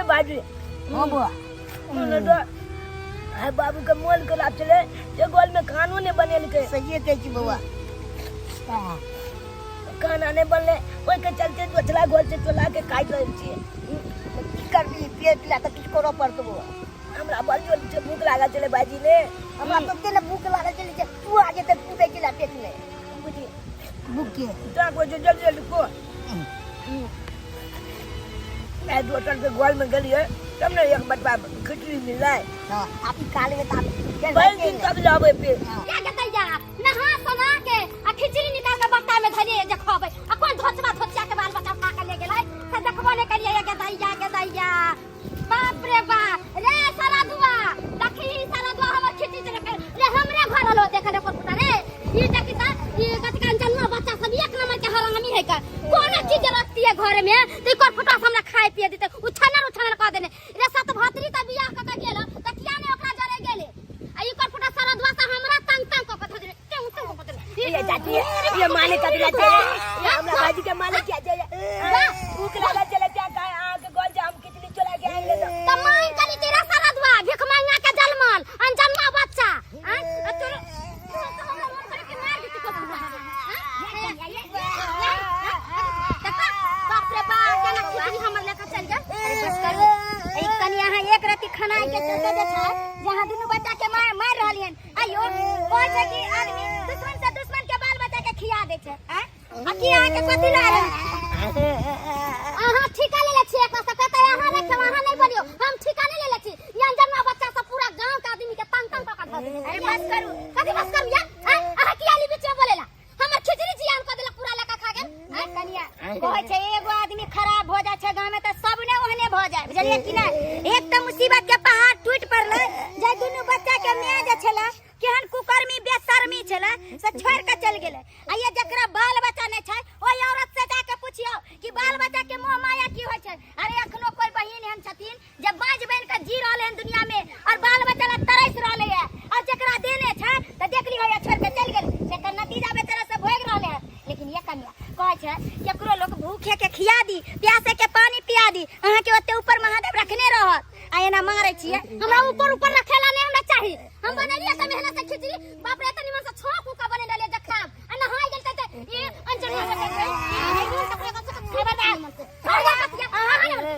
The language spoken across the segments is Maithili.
बाजी। हाँ बौआ। सुन तो आइ बाबू के मोन खराब छलै जे गोल में खानो नहि बनेलकै। सहिए कहै छी बौआ। हाँ। खाना नहि बनलै, ओहिके चलते दोसरा घर से चोला के काटि रहल छियै। की करबी, पेट लए तऽ किछु करऽ पड़तौ बौआ। हमरा बड़ जोर से भूख लागल छलै भाईजी ने। हमरा तते ने भूख लागल छलै जे तू आ जेतै कूदै छलै पेट मे। बुझी भूख के तोरा कहै छै जल्दी जल्दी को। आइ दोसर के घर में गेलियै तब ने एक बटवा खिचड़ी मिललै। हाँ, आप ई खा लेबै तऽ आप भरि दिन तब जाबै पेट। क्या गदैया नहा सोना के आ खिचड़ी निकाल के बट्टा में धरिए जे खबै आ कोन धोचबा धोचिया के बाल बच्चा उठा के ले गेलै से देखबो नहि करिए ये गदैया गदैया। बाप रे बाप रे सारा दुआ देखी सारा दुआ हमर खिचड़ी चले के रे हमरे घर हलो देख ले पुता रे ई देखी त ई कतका जन्मा बच्चा सब एक नंबर के हरामी है का कोनो चीज रखती है घर में त ई फुटा से हमरा खाए पिए देते उछनर उछनर कह देने रे सत भतरी त बियाह क के गेल त किया ने ओकरा जरे गेले आ ई कर फुटा सारा दुआ से हमरा तंग तंग क के धो देने टेंग टेंग क के देने। ये चाची ये माने कतला चले ये हमरा भाजी के माने क्या जाए भूख लागल चले क्या खाए अहाँ के गोल जे हम खिचड़ी चला के आनि लेलहुँ। त मांग कली तेरा सारा दुआ भीख मांगा के जलमल अनजन्मा बच्चा आं आ तोर तोर तो हमरा मन करे के मार देती को फुटा से देखा बाप रे बाप केना खिचड़ी हमर लेके चल गेल। अरे बस करू, ई कनि अहाँ एक रत्ती खाना के चलते जे छै जे अहाँ दुनू बच्चा के मार मार रहलियन। आइयो कहै छै कि आदमी दुश्मन से दुश्मन के बाल बच्चा के खिया दै छै। आँय? आ की अहाँके कथी लए रहल? अहाँ ठीका लेले छियै एकरा सबके तऽ अहाँ रखियौ, अहाँ नहि बोलियौ। हम ठीका नहि लेले छी। ई अनजनवा बच्चा सब पूरा गांव के आदमी के तंग तंग कऽ कऽ धऽ देने। अरे बस करू। कथी बस करू यार? आँय? अहाँ किया ली बीच में बोलेला? हमर खिचड़ी जियान कऽ देलक पूरा लड़का खा गेल। आँय कनिया, कहै छै एगो आदमी खराब भऽ जाइ छै गाँव में तऽ सब ने ओहने भऽ जाइ, बुझलियै कि नहि? एक तऽ मुसीबत के पहाड़ टूटि पड़लै जे दुनू बच्चा के माय जे छलै केहन कुकर्मी बेशर्मी छलै से छोड़ि कऽ चलि गेलै। आ ये जकरा बाल बच्चा नहि छै ओहि औरत से जाके पुछियौ कि बाल बच्चा के मोह माया की होइ छै। अरे अखनो कोई बहिन एहन छथिन जे बाँझ बनि कऽ जी रहलै हन दुनिया में और बाल बच्चा ला तरस रहलै है और जकरा देने छै तऽ देख लियौ या छोड़ि कऽ चलि गेल, सेकर नतीजा बेचारा सब भोगि रहलै है। लेकिन ये कनिया कहै छै केकरो लोक भूखे के खिया दी, प्यासे के पानी पिया दी, अहाँके ओते ऊपर महादेव रखने रहत आ एना मारै छियै। हमरा ऊपर ऊपर रखेला नहि हमरा चाही। हम बनेलियै तऽ मेहनत से खिचड़ी, बाप रे एते निमन से छौंक उक के बनेलियै जे खाब आ नहाय गेल तऽ ई अंजनी बच्चा छै।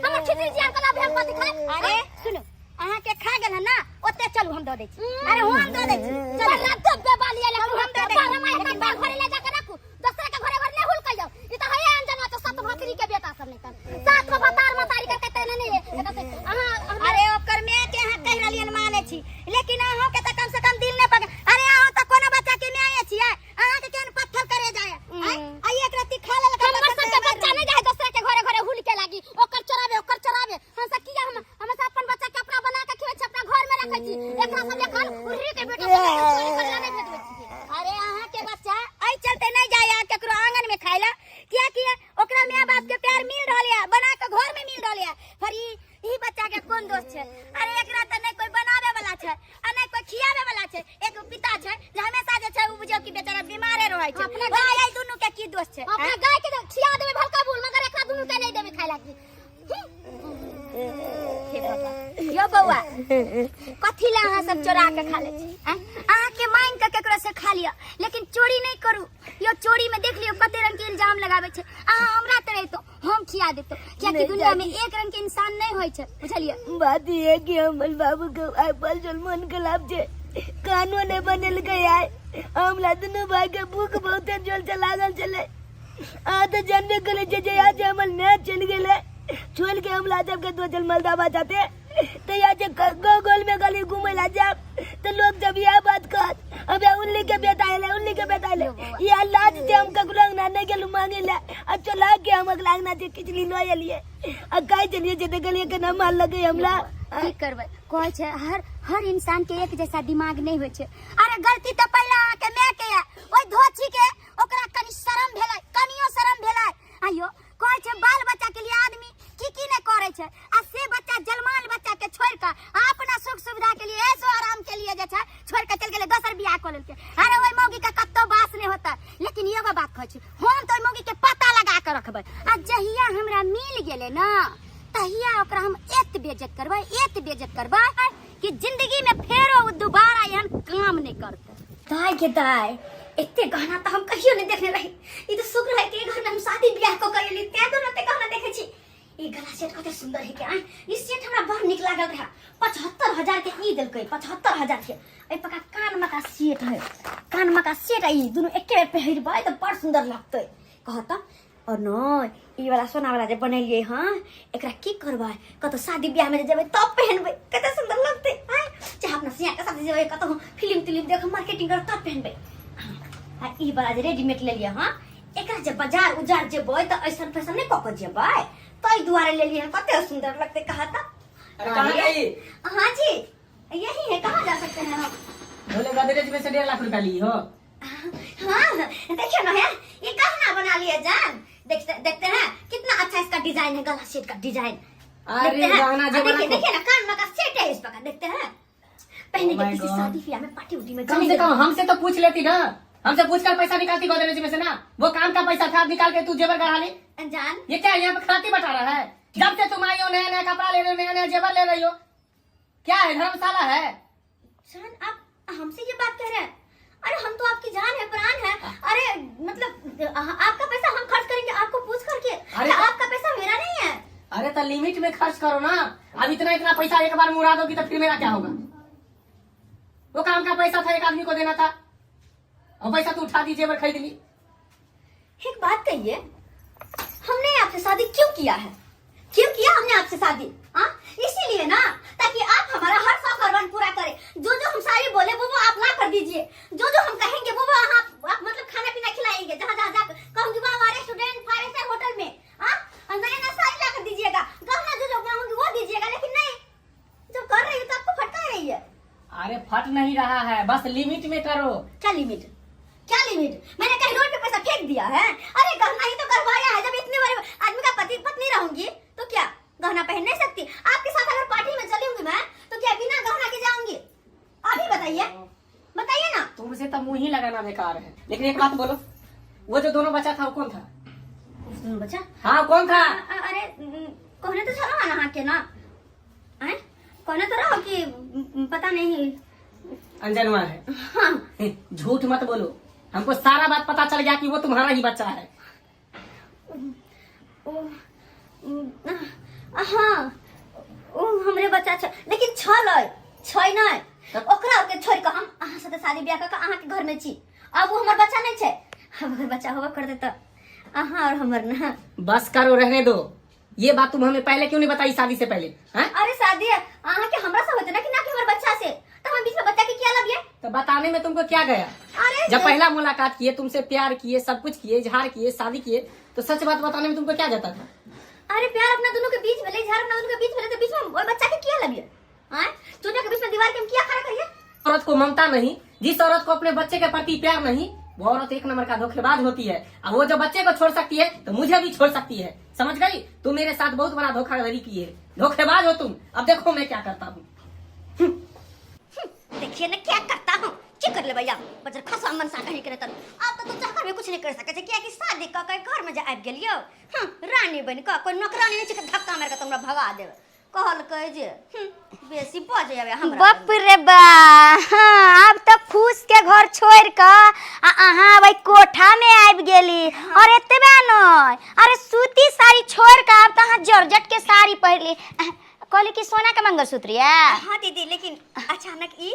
हमर खिचड़ी जियान कला भेल कथी खाय। अरे सुनू, अहाँ के खा गेल हन ना, ओते चलू हम दऽ दै छी। अरे हम दऽ दै छी, चलू। बड़ा दब्बे वाली आयल, चलू, हम दऽ दै छी। बारह माह तक बाल घरे ले जाके राखू, दोसरा के घरे घर नहीं हुलकैयौ। ई तऽ हये अंजना तऽ सत भतरी के बेटा सब नहीं तऽ सात गो भतार मतारी करके तेने नहीं है। एतऽ से अहाँ अरे ओकर माय के अहाँ कहि रहलियन मानै छी, लेकिन अहाँ के तऽ कम से कम दिल नहि पकड़। अरे अहाँ तऽ कोनो बच्चा के माये छियै, अहाँ के केहन पत्थर करे जाय? आँय? आ एक रत्ती खा लेलक हमर पत्थर सबके करे बच्चा नहीं जाए दोसरा के घरे घरे हुल के लागी, ओकर चोराबे ओकर चोराबे। हम सब किया हम सब अपन बच्चा के अपना बना के खिबै छी, अपना घर में रखै छी। एकरा सब एखन उर्री के बेटा सब एखन चोरी करला नहीं भेजबै छी। अरे अहाँ के बच्चा एहि चलते नहीं जाय केकरो आंगन में खाय ला, कियाकि ओकरा माय बाप के प्यार मिल रहल है, बना के घर में मिल रहल है। पर ई बच्चा के कोन दोष छै? अरे एकरा तऽ नहीं कोई बनावे वाला छै आ नहीं कोई खियावे वाला छै। एक पिता छै जे हमेशा जे छै उ बुझियौ कि बेचारा बीमारे रहै छै। अपना ओहि एहि दुनू के की दोष छै? अपना गाय के खिया देबै भलका भूल, मगर एकरा दुनू के नहीं देबै खाय लागी। यो बौआ, कथी ला अहाँ सब चोरा के खा लै छी? आँय? अहाँ के मांग के केकरो से खा लिअ, लेकिन चोरी नहीं करू। यो चोरी में देख लियौ कते रंग के इल्जाम लगाबै छै। अहाँ हमरा तऽ रहितो हम खिया देतो, कियाकि नहीं दुनिया में जानी। एक रंग के इंसान नहीं होय छै, बुझलियै? बात ई है कि हमर बाबू के आइ परसों मन खराब छै, खानो नहीं बनेलकै आइ। हमरा दुनू भाई के भूख बहुते जोर से लागल छलै। अहाँ तऽ जानबे करै छियै जे आज हमर माय चलि गेलै, छोड़ि के हमरा सबके दोसर मलदाबा साथे। तऽ यहाँ जे गाँव घर में गली घूमे ला जाब तऽ लोग जब यह बात कहत, अबे उल्ली के बेटा एलै, उल्ली के बेटा एलै। यह लाज से हम ककरो अंगना नहीं गेलहुँ मांगे ला, आ चला के हम अगला अंगना से खिचड़ी लऽ एलियै आ खाइ छलियै जे देखलियै केना मार लगै हमरा। की करबै, कहै छै हर इंसान के एक जैसा दिमाग नहीं होइ छै। अरे गलती तऽ पहिला अहाँके माय के यऽ, ओहि धोछी के ओकरा कनि शरम भेलै, कनियो शरम भेलै। आइयो कहै छै बाल बच्चा के लिए आदमी की की नहीं करै छै, आ से बच्चा जलमाल बच्चा के छोड़ के आ अपना सुख सुविधा के लिए ऐसो आराम के लिए जे छै छोड़ के चल गेलै, दोसर बियाह कऽ लेलकै। अरे ओहि मौगी के कतौ बास नहीं होता। लेकिन एगो बात कहै छी, हम तऽ ओहि मौगी के पता लगा के रखबै, आ जहिया हमरा मिल गेलै ना तऽ तहिया ओकरा हम एत बेइज्जत करबै, एत बेइज्जत करबै कि जिंदगी में फेरो ओ दोबारा एहन काम नहीं करतै। दाय के दाय, एते गहना तऽ हम कहियो नहीं देखने रही। ई तऽ शुक्र है कि घर में हम शादी ब्याह कऽ के एली, तें दुनू एते गहना देखै छी। ई गला सेट कते सुंदर है के आय, ई सेट हमरा बड़ नीक लागल रहे। 75,000 के ई देलकै, 75,000 के। एहि पका कान मका सेट है, कान मका सेट है, ई दुनू एके बेर पहिरबै तऽ बड़ सुंदर लगतै। कहत और न ई वाला सोना वाला जे बनेलियै हँ, एकरा की करबै? कतौ शादी ब्याह में जे जेबै तब पहनबै, कते सुंदर लगतै। आय चाहे अपना सिया के साथ जेबै कतौ फिल्म तिल्म देख मार्केटिंग कर तब पहनबै। आ ई वाला जे रेडीमेड लेलियै हँ, एकरा जे बाजार उजार जेबै तऽ ऐसन फैशन नहि कऽ के जेबै, ताहि दुआरे लेलियै हँ, कते सुंदर लगतै। कहत अरे कहाँ गई? हाँ जी, यही है, कहाँ जा सकते हैं हम? बोले गोदरेज में से 1.5 लाख रुपया ली हो। हाँ देखिए ना है, ये गहना बना लिए जान। देखते देखते हैं कितना अच्छा इसका डिजाइन है, गला सेट का डिजाइन। अरे देखते हैं। गहना हाँ, जो देखिए बना देखिए ना, कान में का सेट है इस प्रकार। देखते हैं पहने Oh के my किसी God. शादी ब्याह में पार्टी उटी में कम से चलेंगे। कम हमसे तो पूछ लेती ना, हमसे पूछ कर पैसा निकालती गोदरेज में से ना। वो काम का पैसा था, निकाल के तू जेवर गढ़ा ली। अनजान। ये क्या यहाँ पे खराती बैठा रहा है? जब से तुम आई हो नया नया कपड़ा ले रहे हो, नया नया जेवर ले रही हो, क्या है धर्मशाला है? जान, आप हमसे ये बात कह रहे हैं? अरे हम तो आपकी जान है, प्राण है। अरे मतलब आपका पैसा हम खर्च करेंगे आपको पूछ करके? अरे क्या आपका पैसा मेरा नहीं है? अरे तो लिमिट में खर्च करो ना। अब इतना इतना पैसा एक बार मुड़ा दोगी तो फिर मेरा क्या होगा? वो काम का पैसा था, एक आदमी को देना था, और पैसा तू उठा दी, जेवर खरीद ली। एक बात कहिए, हमने आपसे शादी क्यों किया है? क्यों किया हमने आपसे शादी? हाँ इसीलिए ना, ताकि आप हमारा हर शौक अरमान पूरा करें। जो जो हम सारी बोले वो आप ला कर दीजिए, जो जो हम कहेंगे वो आप मतलब खाना पीना खिलाएंगे, जहाँ जहाँ जा कहूँगी वहाँ वहाँ रेस्टोरेंट 5 स्टार होटल में, हाँ और नया नया साड़ी ला कर दीजिएगा, गहना जो जो मांगूंगी वो दीजिएगा। लेकिन नहीं, जो कर रही हूँ तो आपको फटका रही है। अरे फट नहीं रहा है, बस लिमिट में करो। क्या लिमिट? क्या लिमिट? मैंने कहीं रोड पे पैसा फेंक दिया है? अरे गहना ही तो करवाया है। जब इतने बड़े आदमी का पति पत्नी रहूंगी तो क्या गहना पहन नहीं सकती? आपके साथ अगर पार्टी में चलूंगी मैं तो क्या बिना गहना के जाऊंगी? अभी बताइए, बताइए ना। तुमसे तो मुंह ही लगाना बेकार है। लेकिन एक बात बोलो, वो जो दोनों बच्चा था वो कौन था? उस दोनों बच्चा? हाँ कौन था? अरे कहने तो चलो ना के ना, हैं? कहने तो रहो कि पता नहीं अनजानुआ है। हाँ। झूठ मत बोलो, हमको सारा बात पता चल गया कि वो तुम्हारा ही बच्चा है। हाँ ओ हमरे बच्चा छ, लेकिन छल है, छै नहीं। ओकरा के छोड़ के हम अहाँ साथे शादी ब्याह क के अहाँ के घर में छी, अब वो हमर बच्चा नहीं छै। अब अगर बच्चा होबे करते तो अहाँ और हमर ना। बस करो, रहने दो। ये बात तुम हमें पहले क्यों नहीं बताई शादी से पहले? हाँ? अरे शादी अहाँ के हमरा से होते ना कि ना कि हमर बच्चा से, तो हम बीच में बच्चा के क्या लगिए? तो बताने में तुमको क्या गया? अरे जब पहला मुलाकात किए, तुमसे प्यार किए, सब कुछ किए, इजहार किए, शादी किए, तो सच बात बताने में तुमको क्या जाता था? अरे प्यार अपना दोनों के बीच में, इजहार अपना दोनों के बीच में, तो बीच में ओए बच्चा के क्या लगिए? हाँ? दोनों के बीच में दीवार के हम क्या खड़ा करिए? औरत को ममता नहीं, जिस औरत को अपने बच्चे के प्रति प्यार नहीं, वो औरत एक नंबर का धोखेबाज होती है। और वो जो बच्चे को छोड़ सकती है तो मुझे भी छोड़ सकती है, समझ गई? तुम मेरे साथ बहुत बड़ा धोखाधड़ी की है, धोखेबाज हो तुम। अब देखो मैं क्या करता हूँ। देखिए ना क्या करता हूँ, की कर ले भैया बजर खसा मन सा कहीं करे तर। अब तो तू चाहकर भी कुछ नहीं कर सके छे, किया कि शादी क के घर में जे आबि गेलियो, हम्म, रानी बन क कोई नौकरानी नहीं छै धक्का मार के तुमरा भगा देबे। कहलकै जे बेसी बजे आबे हमरा। बाप रे बा, हाँ, आब तऽ फूस के घर छोड़ के आ अहाँ आब एहि कोठा में आबि गेली। और एतबे नहि, अरे सूती साड़ी छोड़ के आब तऽ अहाँ जॉर्जेट के साड़ी पहिरली। कहली कि सोना के मंगलसूत्र या? हाँ दीदी, लेकिन अच्छा हमरा के ई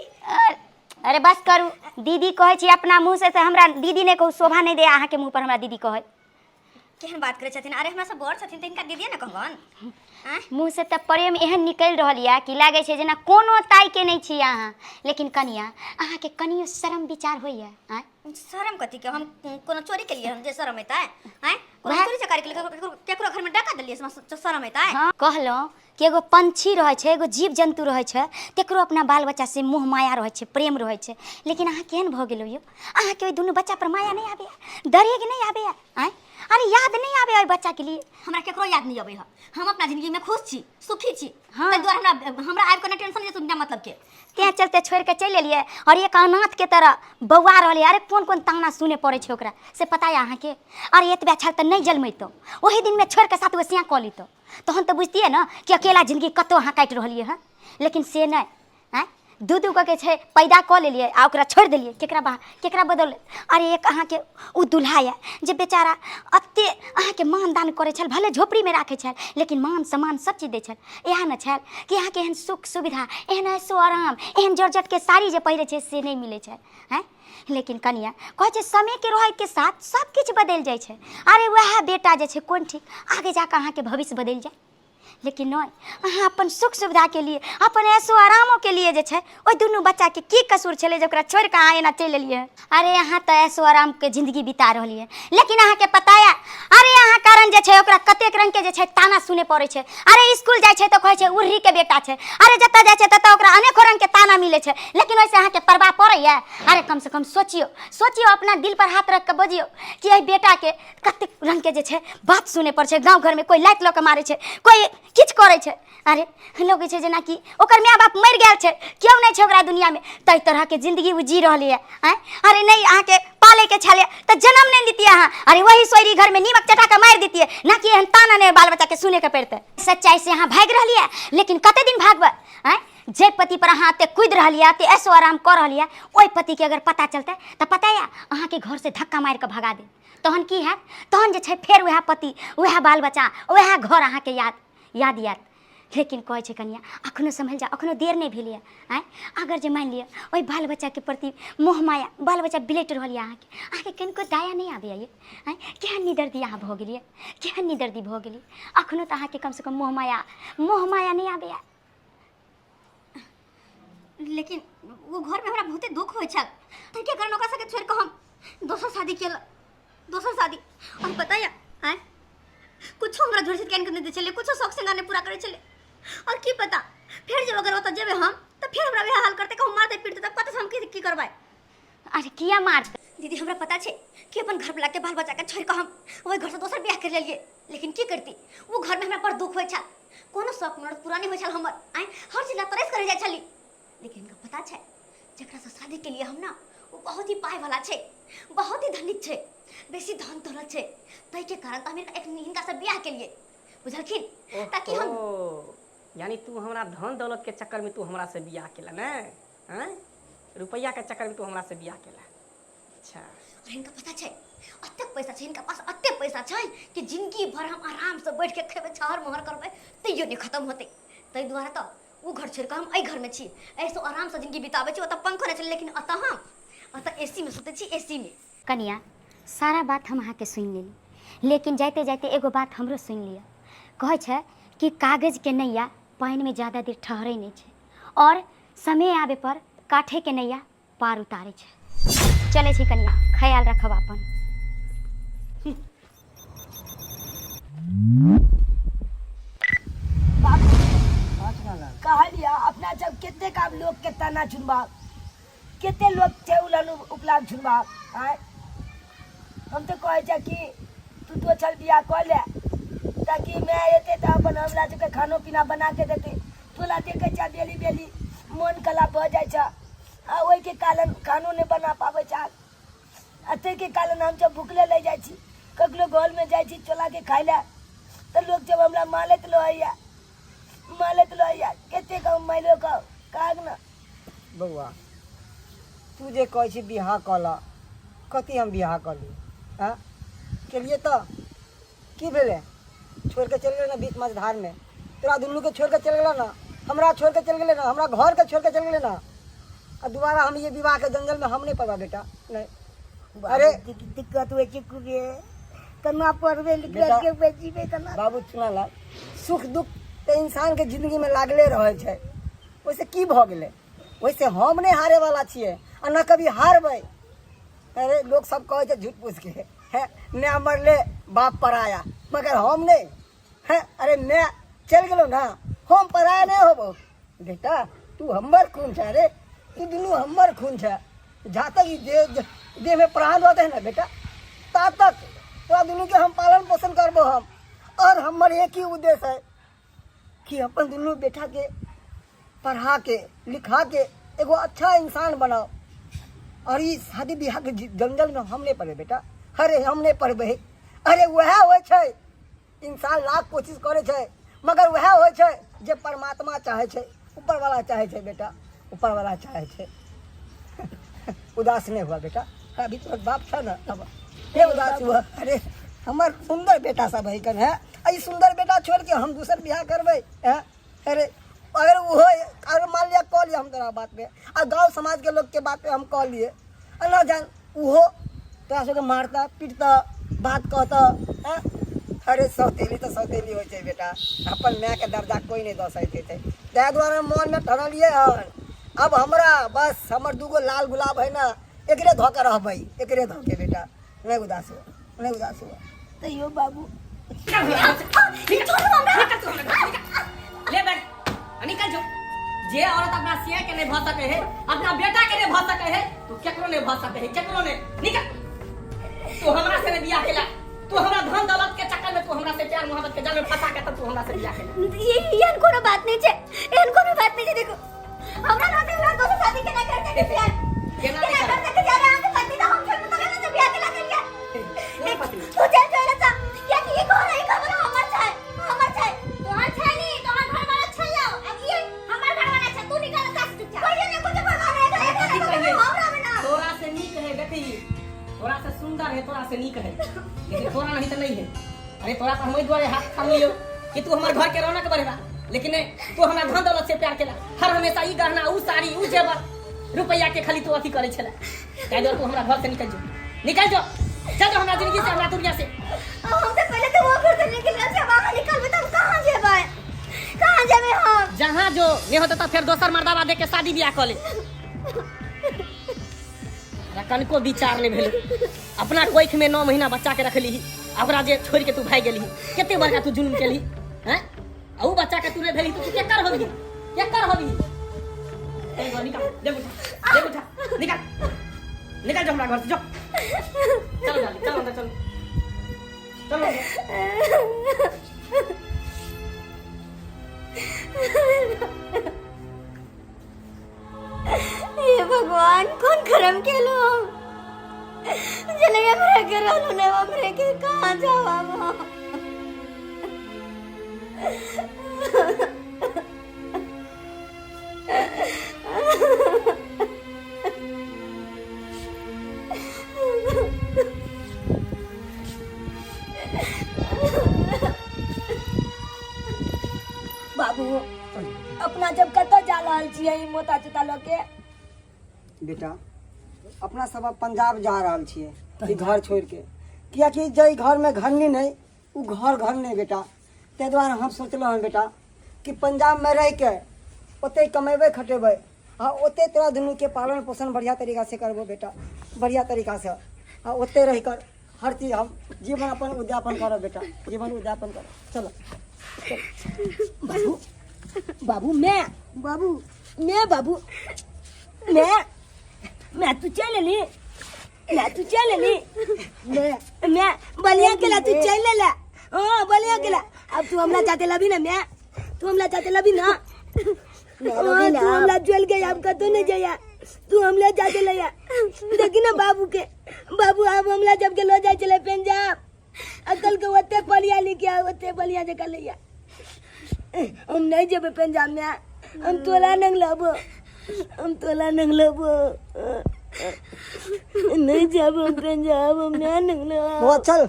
अरे बस करू दीदी, कहै छी अपना मुँह से हमरा दीदी नहि कहू, शोभा नहि दे अहाँके मुँह पर हमरा दीदी कहै। केहन बात करै छथिन? अरे हमरा सब बड़ छथिन तऽ हिनका दीदीए ने कहबन। आँय? मुँह से तऽ प्रेम एहन निकलि रहल यऽ कि लागै छै जेना कोनो ताइ के नहि छी अहाँ। लेकिन कनिया, अहाँके कनियो शरम विचार होइए? आँय? शरम कथी के? हम कोनो चोरी केलियै हन जे शरम एतै? आँय? कोनो वएह- चोरी चकारी केलियै, केकरो घर में डाका देलियै से शरम एतै? हँ, कहलहुँ कि एगो पंछी रहै छै, एगो जीव जन्तु रहै छै, तकरो अपना बाल बच्चा से मोह माया रहै छै, प्रेम रहै छै। लेकिन अहाँ केहन भऽ गेलहुँ यौ? अहाँके ओहि दुनू बच्चा पर माया नहि आबैए, दरेग नहि आबैए? आँय, अरे याद नहि आबैए ओहि बच्चाके लिए? हमरा केकरो याद नहि अबै है, हम अपना जिंदगी में खुश छी, सुखी छी। हाँ। ताहि दुआरे हमरा हमरा आबि कऽ टेंशन जे बिना मतलब के तें चलते छोड़ि कऽ चलि एलियै और एक अनाथ के तरह बौआ रहलै। अरे कोन कोन ताना सुने पड़ै छै ओकरा से पता यऽ अहाँके? अरे एतबे छल तऽ नहि जलमैतहुँ, ओहि दिनमे छोड़ि कऽ सात गो सियाँ कऽ लितहुँ। तहन तऽ बुझतियै ने कि अकेला जिन्दगी कतहु अहाँ काटि रहलियै हँ। लेकिन से नहि, आँय, दू दू के छै पैदा कऽ लेलियै आ ओकरा छोड़ि देलियै केकरा बा केकरा बदौलत। अरे एक अहाँके ओ दुल्हा यऽ जे बेचारा एते अहाँके मान दान करै छल, भले झोपड़ीमे राखै छल लेकिन मान सम्मान सब चीज दै छल। इएह ने छल कि अहाँके एहन सुख सुविधा, एहन ऐशो आराम, एहन जॉर्जेटके साड़ी जे पहिरै छै से नहि मिलै छै। आँय, लेकिन कनिया कहै छै समयके रहैके साथ सब किछु बदलि जाइ छै। अरे वएह बेटा जे छै कोन ठीक आगे जाकऽ अहाँके भविष्य बदलि जाय, लेकिन नहि, अहाँ अपन सुख सुविधाके लिए, अपन ऐशो आरामोके लिए जे छै ओहि दुनू बच्चाके की कसूर छलै जे ओकरा छोड़ि कऽ अहाँ एना चलि एलियै? अरे अहाँ तऽ ऐशो आरामके जिन्दगी बिता रहलियै, लेकिन अहाँके पता यऽ अरे अहाँ कारण जे छै ओकरा कतेक रङ्गके जे छै ताना सुनै पड़ै छै। अरे स्कूल जाइ छै तऽ कहै छै उर्रीके बेटा छै, अरे जतऽ जाइ छै ततऽ ओकरा अनेको रङ्गके ताना मिलै छै, लेकिन ओहिसँ अहाँके परवाह पड़ैए? अरे कमसँ कम सोचियौ, सोचियौ, अपना दिल पर हाथ रखि कऽ बजियौ कि एहि बेटाके कतेक रङ्गके जे छै बात सुनै पड़ै छै। गाँव घरमे कोइ लाति लऽ कऽ मारै छै, कोइ किछु करै छै। अरे लगै छै जेनाकि ओकर माय बाप मरि गेल छै, केओ नहि छै ओकरा दुनियामे, ताहि तरहके जिन्दगी ओ जी रहलैए। आँय, अरे नहि अहाँके पालैके छलै तऽ जन्म नहि दितियै अहाँ, अरे वही सोयरी घरमे नीमक चटा कऽ मारि दितियै, ना कि एहन ताना नहि बाल बच्चाके सुनैके पड़तै। सच्चाइ से अहाँ भागि रहलियै, लेकिन कते दिन भागबै? आँय, जे पति पर अहाँ एते कूदि रहलियै, एते ऐशो आराम कऽ रहलियै, ओहि पतिके अगर पता चलतै तऽ पता यऽ अहाँके घरसँ धक्का मारि कऽ भगा देत, तहन की हैत? तहन जे छै फेर वएह पति, वएह बाल बच्चा, वएह घर अहाँके याद याद आयत। लेकिन कहै छै कनिया अखनो सम्हलि जाउ, अखनो देर नहि भेल यऽ। आँय, अगर जे मानि लिअ ओहि बाल बच्चाके प्रति मोह माया, बाल बच्चा बिलटि रहल यऽ, अहाँके अहाँके कनिको दया नहि आबैए ये? आँय, केहन निदर्दी अहाँ भऽ गेलियै, केहन निदर्दी भऽ गेलियै? अखनो तऽ अहाँके कमसँ कम मोह माया, मोह माया नहि आबैए। लेकिन ओ घरमे हमरा बहुते दुख होइ छल, ताहिके कारण ओकरा सबके छोड़ि कऽ हम दोसर शादी केलहुँ, दोसर शादी। और पता यऽ, आँय, कुछो हमरा झोर से कानि कऽ नहि दै छलै, कुछो शौक श्रृंगार नहि पूरा करै छलै। और की पता फेर जब अगर ओतऽ जेबै हम तऽ फेर हमरा वएह हाल करतै, कहूँ मारतै पीटतै, तब कतऽसँ हम की करबै? अरे किया मारतै? दीदी, हमरा पता छै कि अपन घरवला के बाल बच्चा के छोड़ि कऽ हम ओहि घरसँ दोसर बियाह करि लेलियै, लेकिन की करती, ओ घरमे हमरा बड़ दुख होइ छल, कोनो शौक मनोरथ पूरा नहि होइ छल हमर। आँय, हर चीज लए तरसि कऽ रहि जाइ छली। लेकिन हिनका पता छै जकरासँ शादी केलियै हम ने ओ बहुत ही पाइवला छै, बहुत ही धनिक छै, बेसी धन दौलत छै, ताहिके कारण तऽ हम एक हिनकासँ बियाह केलियै, बुझलखिन, ताकि हम ओहो, यानी तू हमरा धन दौलत के चक्कर में तू हमरा से बियाह केला ने? आँय, रुपैया के चक्कर में तू हमरा से बियाह केला? अच्छा। और हिनका पता छै अतेक पैसा छै हिनका पास, अतेक पैसा छै कि जिंदगी भर हम आरामसँ बैठ के खेबै, छहर मोहर करबै तैयो नहि खतम होतै। ताहि दुआरे तऽ ओ घर छोड़ि कऽ हम एहि घरमे छी, एहिसँ आरामसँ जिंदगी बिताबै छी। ओतऽ पंखो नहि छलै, लेकिन एतऽ हम एतऽ ए सी मे सुतै छी, ए सी मे। कनिया, सारा बात हम अहाँके सुनि लेली, लेकिन जाइते जाइते एगो बात हमरो सुनि लिअ। कहै छै कि कागजके नैया पानिमे ज्यादा देर ठहरै नहि छै, आओर समय आबै पर काठेके नैया पार उतारै छै। चलै छी कनिया, ख्याल रखब अपन। कहलिया अपना सब कते काम लोग के ताना चुनबा, कते लोग छै उलन उपलान चुनबा। आय हम तो कहै छै कि तू दोसर बियाह कऽ ले ताकि मैं एते तऽ अपन हमरा सबके खानो पीना बना के देते। तोला देखै छै बेली बेली मन कला भऽ जाइ छै आ ओहिके कारण खानो नहि बना पाबै छै आ ताहिके कारण हमसब भुखले रहि जाइ छी। कखनो घरमे जाइ छी चोलाके खाइ लए तऽ लोक सब हमरा मारैत रहैया, मारैत रहैया, कतेक हम मारियो कऽ कहक ने। बौआ, तू जे कहै छी बियाह कऽ लऽ, कथी हम बियाह कऽ ली? आँय, केलियै तऽ की भेलै? छोड़ि कऽ चलि गेलै ने बीच मझधारमे, तोरा दुनूके छोड़ि कऽ चलि गेलै ने, हमरा छोड़ि कऽ चलि गेलै ने, हमरा घरके छोड़ि कऽ चलि गेलै ने। आ दुबारा हम ये विवाहके जंगलमे हम नहि पड़बा बेटा, नहि। अरे दिक्कत होइ छै खूबे, केना पढ़बै लिखबै बेटा, के जीबै केना? बाबू चुनालाल, सुख दुख तऽ इंसानके जिंदगीमे लागले रहै छै, ओहिसँ की भऽ गेलै? ओहिसँ हम नहि हारैवला छियै आ ने कभी हारबै। अरे लोक सब कहै छै झूठ फूसके है, माय मरले बाप पराया, मगर हम नहि है। अरे माय चलि गेलौ ने, हम पराया नहि होबो बेटा, तू हमर खून छै। अरे तू दुनू हमर खून छै, जा तक ई देह देहमे प्राण रहतै ने बेटा ता तक तोरा दुनूके हम पालन पोषण करबो हम। और हमर एक ही उद्देश्य है कि अपन दुनू बेटाके पढ़ा के लिखा के एगो अच्छा इंसान बनाओ। और ई शादी बियाह के जंगल में हम नहीं पड़े बेटा, अरे हम नहीं पड़बे। अरे वह होइ छै, इंसान लाख कोशिश करे छै मगर वएह होइ छै जे परमात्मा चाहै छै, ऊपरवाला चाहै छै बेटा, ऊपरवाला चाहै छै। उदास नहि हुआ बेटा, अभी तोहर बाप छ ने, अब हे उदास हुआ। अरे हमर सुंदर बेटा सब है कन है, आ ई सुंदर बेटा छोड़ के हम दूसर बियाह करबै हैं? अरे अगर वो अगर मान लिया कह लिया हम तोरा बात पे आ गाँव समाज के लोग के बात पे हम कह लिए आ ना जान उहो तोरा सबके मारता पीटता बात कहता हैं? अरे सौतेली तऽ सौतेली होइ छै बेटा, अपन माय के दर्जा कोई नहि दऽ सकै छै। ताहि दुआरे मनमे ठनलियै हन, अब हमरा बस हमर दूगो लाल गुलाब है ना, एकरे धऽ के रहबै, एकरे धऽ के बेटा। नहि उदास हुआ, नहि उदास हुआ। तैयो बाबू ले बैठ आ निकल जो। जे औरत अपना सिया के नहीं भ सके है, अपना बेटा के नहीं भ सके है, तो केकरो नहीं भ सके है, केकरो नहीं। निकल। तू हमरा से नहीं बियाह केला, तू हमरा धन दौलत के चक्कर में तू हमरा से प्यार मोहब्बत के जाल में फंसा के तब तू हमरा से बियाह केला। ये एहन कोनो बात नहीं छै, एहन कोनो बात नहीं छै। देखो हमरा रहते हमरा दोसर शादी केना करते के प्यार केना केना नहि करते के प्यार? अहाँके पति तऽ हम छोड़ब तबे ने से बियाह केला करिया। कोन पति? तू चल चल चा किया कि ई घर है, ई घर वाला हमर छै, हमर छै। तोहर छै नी, तोहर घर वाला छै यौ। अब ये हमर घर वाला छै, तू निकल एतऽ से चुपचाप। कोई ने कुछ परवाह नहीं है, कथी कहियै? हमरा में ना तोरा से नीक है देखी, तोरा से सुंदर है, तोरा से नीक है, लेकिन तोरा नहीं तो नहीं है। अरे तोरा तो हम एहि दुआरे हाथ थामलियौ कि तू हमर घर के रौनक बढ़ेबा, लेकिन नहीं, तू हमरा धन दौलत से प्यार केला, हर हमेशा ई गहना ऊ साड़ी ऊ जेवर रुपैया के खाली तू अथी करै छला। ताहि दुआरे तू हमरा घर से निकल जो, निकल जो, चल जो हमरा जिंदगी से, हमरा दुनिया से। अब हम तो पहले तो वो घर से निकल गए, अब अहाँ निकलबै तऽ हम कहाँ जेबै, कहाँ जेबै हम? जहाँ जो नहीं होता तो फिर दोसर मर्दाबा देख के शादी बियाह कऽ ले। अरे कनिको विचार नहीं भेल, अपना कोख में 9 महीना बच्चा के रखली, ओकरा जे छोड़ के तू भागि गेली, कते बड़का तू जुल्म केली हैं? आ ऊ बच्चा के तू नहीं भेली तो तू केकर होबी, केकर होबी? ए गो निकाल, दे उठा, दे उठा, निकाल, निकाल जो हमरा घर से जो। चलो डाली, चलो अंदर चलो, चलो अंदर। हे भगवान, कौन करम केलो हम? चले गए मेरे घर वालों ने, हमरे के कहाँ जावा हम? बाबू अपना जब कतऽ जा रहल छियै ई मोता चोता लऽ के? बेटा अपना सब अब पंजाब जा रहल छियै ई घर छोड़ के, कियाकि जै घर में घरनी नहीं उ घर घर नहीं बेटा। ताहि दुआरे हम सोचलहुँ हन बेटा कि पंजाब में रह के ओतै कमेबै खटेबै आ ओतै तोरा दुनू के पालन पोषण बढ़िया तरीका से करबो बेटा, बढ़िया तरीका से, आ ओतै रह कर हर चीज हम जीवन अपन उद्यापन करब बेटा, जीवन उद्यापन करब। चलो बाबू, बाबू मैं, बाबू मैं, बाबू मैं, मैं तू चल ली, मैं तू चल ली, मैं बलिया के ला तू चल ले ला। हाँ बलिया के ला, अब तू हमला जाते लभी ना, मैं तू हमला जाते लभी ना, हाँ, तू हमला जल गया, अब कतो नहीं जाया, तू हमला जाते लया। देखी ना बाबू के, बाबू अब हमला जब के लो जाए चले पंजाब, अकल के ओते बलिया लिखे आ, ओते बलिया जगह लैया। हम नहीं जेबे पंजाब में, हम तोला नंग लबो, हम तोला नंग लबो, नहीं जाबो हम पंजाब, हम ना नंग लबो। बौआ चल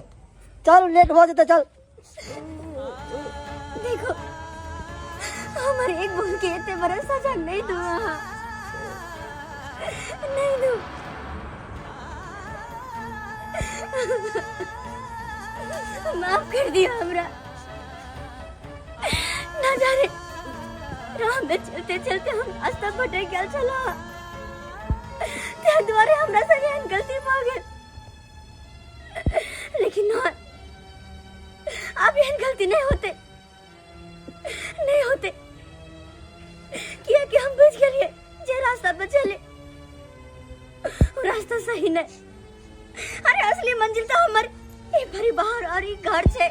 चल, लेट हो जेतै, चल। देखो हमारे एक बोल के इतने बड़ा सजा नहीं दो, नहीं दो। माफ कर दिया हमरा। ना जाने राह में चलते चलते हम रास्ता भटक गया छला, ताहि दुआरे हमरा संगे एहन गलती भऽ गेल, लेकिन ना अब एहन गलती नहीं होते, नहीं होते, किया कि हम बच गेलिए जे रास्ता पर चले वो रास्ता सही नहीं। अरे असली मंजिल तो हमर ई परिवार और ई घर छे,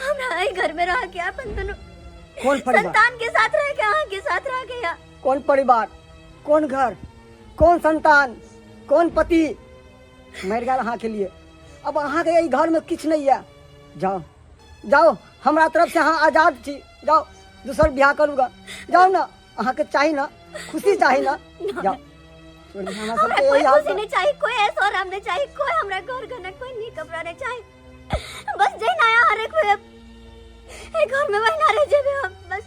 हमरा ई घर में रह के अपन दोनों कौन परिवार? संतान के साथ रह के, अहाँ के साथ रह के या। कौन परिवार, कौन घर, कौन संतान, कौन पति मर गया अहाँ के लिए? अब अहाँ के ई घर में किछु नहीं है। जाओ जाओ, हमरा तरफ से अहाँ आजाद छी, जाओ दोसर बियाह करू गा, जाओ ना, अहाँके चाही ना, खुशी चाही ना, जाओ। छोड़ दियौ, हमरा हमरा सबके कोई यही हाल खुशी नहीं चाहिए, कोई ऐसा आराम नहीं चाहिए, कोई हमरा घर घर ना, कोई नीक कपड़ा नहीं चाहिए, बस जहिना अहाँ रखबै एहि घर में वहिना रह जेबै हम, बस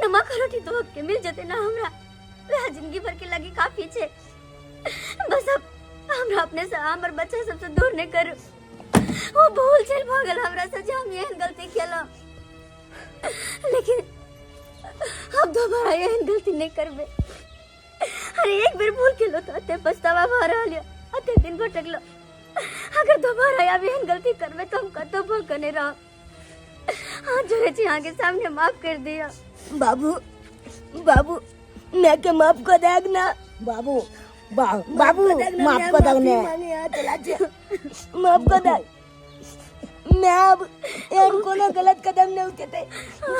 नमक रोटी धो के मिल जेतै ना हमरा, वएह जिंदगी भर के लगी काफी छै। बस अब हमरा अपने से हमर बच्चा सबसे दूर नहीं करू। वो भूल चल भऽ गेल हमरा से जे हम एहन गलती केलहुँ, लेकिन अब दोबारा एहन गलती नहीं करबै। अरे एक बेर भूल केलहुँ तऽ एते पछतावा भऽ रहल यऽ, एते दिन भटकलहुँ, अगर दोबारा आब एहन गलती करबै तऽ हम कतहु भऽ कऽ नहि रहब। हाथ जोड़े छी अहाँके सामने, माफ कर दिअ। बाबू, बाबू, मैं के माफ कर देग ना। बाबू, बाबू, माफ कर देग ने। माफ कर देग। मैं अब एहन कोनो गलत कदम नहीं उठेते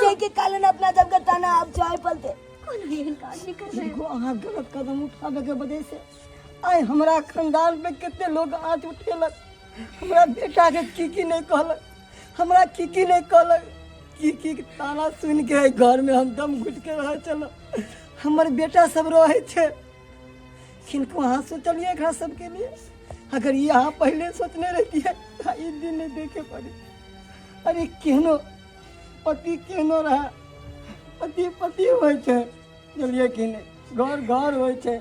जे के कारण अपना सबके ताना अब चाय पलते। कोनो एहन काज नहीं करबै। देखो अहाँ गलत कदम उठाबे के वजह से आइ हमरा खानदान पे कते लोग आँच उठेलक, हमरा बेटा के की की नहीं कहलक, हमरा की की नहीं कहलक, की की ताना सुन के एहि घर में हम दम घुट के रह चलो। हमर बेटा सब रहे छै, किनको अहाँ सोचलिए एकरा सबके लिए? अगर ये अहाँ पहले सोचने रहती है तो ई दिन नहीं देखे पड़े। अरे केहनो पति केहनो रहा, पति पति होइ छै, बुझलिए कि नहीं, घर घर होइ छै।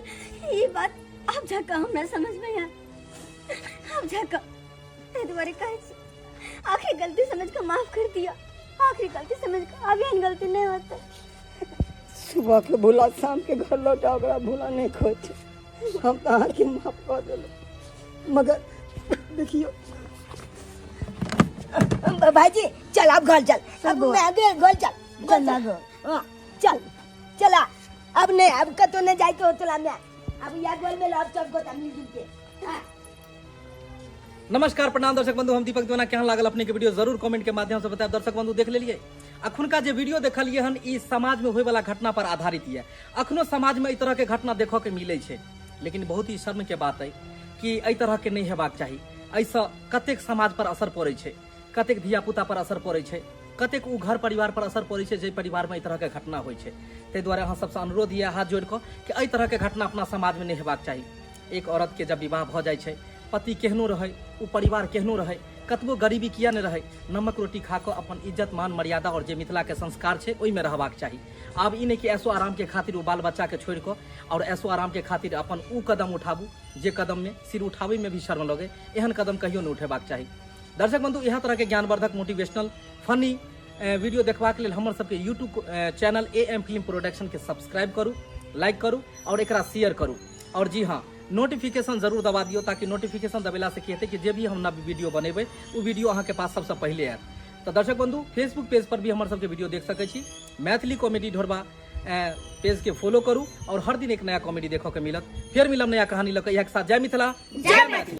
ई बात आब जाके हमरा समझ में आयल, आब जाके ताहि दुआरे कहै छी आखिरी गलती समझ के माफ कर दिया, आखिरी गलती समझ के आब एहन गलती नहीं होता। सुबह के भूला शाम के घर लौटा ओकरा भूला नहीं खोज छै। हम तऽ अहाँके माफ कऽ देलहुँ, मगर देखियौ भाईजी चल अब घर चल, अब मैं आगे घर चल, चल ना घर। हाँ, चल चला अब नहीं, अब कतो नहीं जाए तो चला मैं अब या गोल में अब सब गोता मिलजुल के। हाँ। नमस्कार प्रणाम दर्शक बंधु, हम दीपक दीवाना। केहन लागल अपने के वीडियो जरूर कमेंट के माध्यम से बताएब। दर्शक बंधु देख लेलिए अखुनका जे वीडियो देखलिए हन ई समाज में होय वाला घटना पर आधारित ये। अखनो समाज में एहि तरह के घटना देखऽ के मिले छै, लेकिन बहुत ही शर्म के बात है कि एहि तरह के नहीं हेबाक चाही। एहिसँ कतेक समाज पर असर पड़ै छै, कतेक धियापुता पर असर पड़ै छै, कतेक उ घर परिवार पर असर पड़ै छै जाहि परिवार में एहि तरह के घटना होइ छै। ताहि दुआरे अहाँ सबसँ अनुरोध यऽ हाथ जोड़ि कऽ कि एहि तरह के घटना अपना समाज में नहि हेबाक चाही। एक औरत के जब विवाह भऽ जाइ छै, पति केहनो रहै, उ परिवार केहनो रहै, कतबो गरीबी किया नहि रहै, नमक रोटी खा कऽ अपन इज्जत मान मर्यादा और जे मिथिला के संस्कार छै ओहिमे रहबाक चाही। आब ई नहि कि ऐशो आराम के खातिर ओ बाल बच्चा के छोड़ि कऽ और ऐशो आराम के खातिर अपन उ कदम उठाबू जे कदम में सिर उठाबै में भी शर्म लगै, एहन कदम कहियो नहि उठेबाक चाही। दर्शक बंधु, इएह तरह के ज्ञानवर्धक मोटिवेशनल फनी वीडियो देखबाक लेल हमर सबके YouTube channel A M film production के सब्सक्राइब करू, लाइक करू और एकरा शेयर करू। और जी हाँ, नोटिफिकेशन जरूर दबा दियौ, ताकि नोटिफिकेशन दबेला से की हेतै कि जे भी हम नव वीडियो बनेबै ओ वीडियो अहाँके पास सबसँ पहिले आयत। तऽ दर्शक बंधु, फेसबुक पेज पर भी हमर सबके वीडियो देख सकै छी। मैथिली कॉमेडी ढोरबा पेज के फॉलो करू और हर दिन एक नया कॉमेडी देखऽ के मिलत। फेर मिलब नया कहानी लऽ कऽ, इएह के साथ जय मिथिला, जय मैथिली।